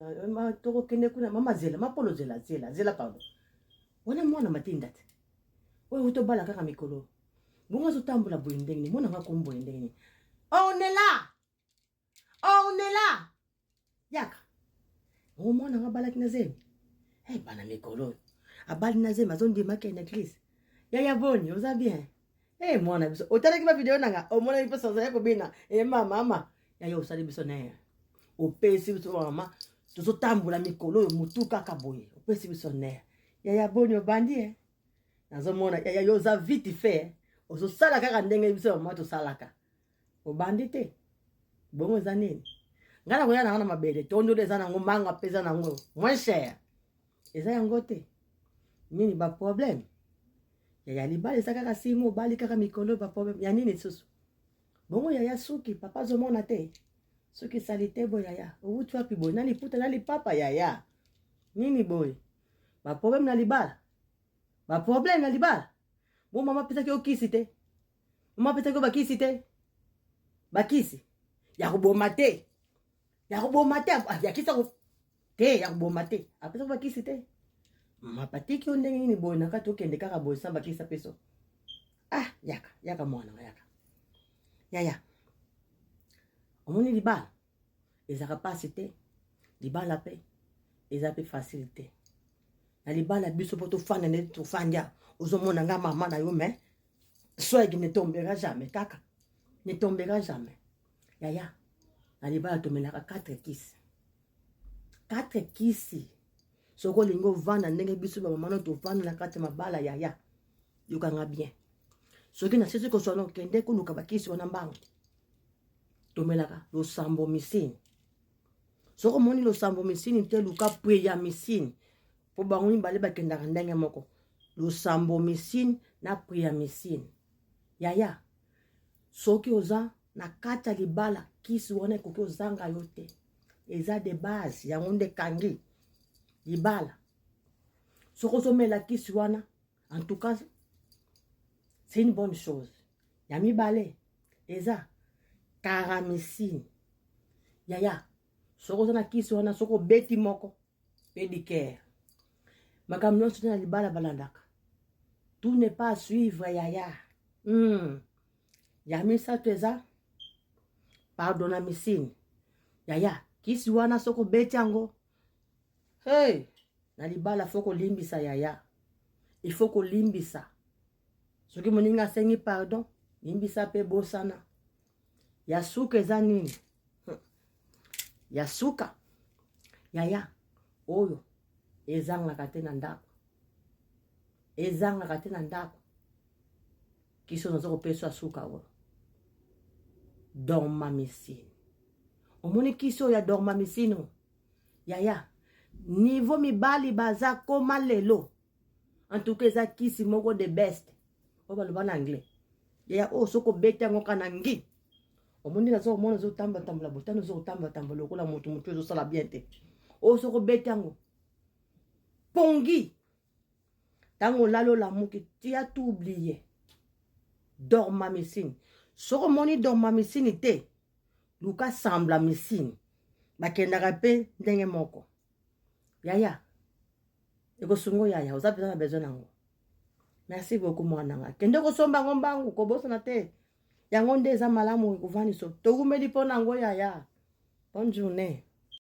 Eh, tokokende kuna mama zela mapolo zela zela zela pardon wana mwana matinda te oyo uti obala kaka mikolo bongo azotambola boye ndenge nini mwana nga komi boye ndenge nini ornela ornela yaka o mwana nga abalaki na zemi hey, eh, bana mikolo oyo abali na zemi azondima akende na eglise yaya boni oza bien hey, eh, mwana biso otalaki bavideo nanga omonaki mpe sanza kobina e eh, mama mama yaya osali biso naye opesi biso mama tozotambola mikolo oyo motu kaka boye opesi biso nere yaya boni obandi e nazomona yaya yo oza vite fait ozosala kaka ndenge biso mama tosalaka obandi te bongo eza nini ngai nakoya nanga na mabele tondolo eza nango manga mpe eza nango moins cher eza yango te nini baproblème yaya libala eza kaka simo obali kaka mikolo baproblème ya nini lisusu bongo yaya suki papa azomona te suki salite boye yaya owuti wapi boye na liputa na lipapa yaya nini boye baproblème na libala baproblème na libala bo mama apesaki yo kisi te mama apesaki yo bakisi te bakisi ya koboma te ya koboma te ya kisi te ya koboma te apesaki bakisi te mama patiki yo ndenge nini boye na kati okende kaka boye sa bakisi apeso ah yaka yaka mwana nga yaka yaya omoni libala ezalaka mpasi te libala mpe eza mpe facile te na libala biso mpo tofanda nde tofandi awa ozomona nga mama na yo mais swag ne tombera jamais kaka ne tombera jamais yaya na libala tomelaka 4 kisi 4 kisi soki olingi ovanda ndenge biso bamama no tovanda na kati ya mabala yaya yokanga bien soki nasisi koswana okende koluka bakisi wana mbango tomelaka losambo misini soki omoni losambo misini te luka preya misini mpo bango mibale bakendaka ndenge moko losambo misini na preya misini yaya soki oza na kati ya libala kisi wana ekoki ozanga yo te eza de base yango nde ekangi libala soki ozomela kisi wana en tout cas c'est une bonne chose ya mibale eza karamicine yaya soki oza na kisi wana soki obeti moko pedicare makambo nyonso te na libala balandaka tout n'est pas à suivre yaya mm. ya misato eza pardonamicine yaya kisi wana soki obeti yango hey, na libala fo kolimbisa yaya il faut kolimbisa soki moninga asengi pardon limbisa mpe bosana ya suka eza nini hmm. ya suka yaya oyo ezangaka te na ndako ezangaka te na ndako kisi oyo naza kopesa ya suka oyo dormamicine omoni kisi oyo ya dormamicine oyo yaya niveau mibali baza koma lelo en tout cas eza kisi moko de best oyo baloba na anglais yaya oyo soki obeti yango kaka na ngi omoni naza komona ozotambatambola botani oza kotambatambola lokola moto motu ezosala bien te oyo soki obeti yango pongi ntango olali olamuki tia tout oublie dormamicine soki omoni dormamicine te luka semblamicine bakendaka mpe ndenge moko yaya ekosungo yaya oza mpenza na besoin nango merci beaucoup mwana nga kende kosomba yango mbangu kobosana te yango nde eza malamu ekovandiso towumeli mpo na yango yaya bonne journée.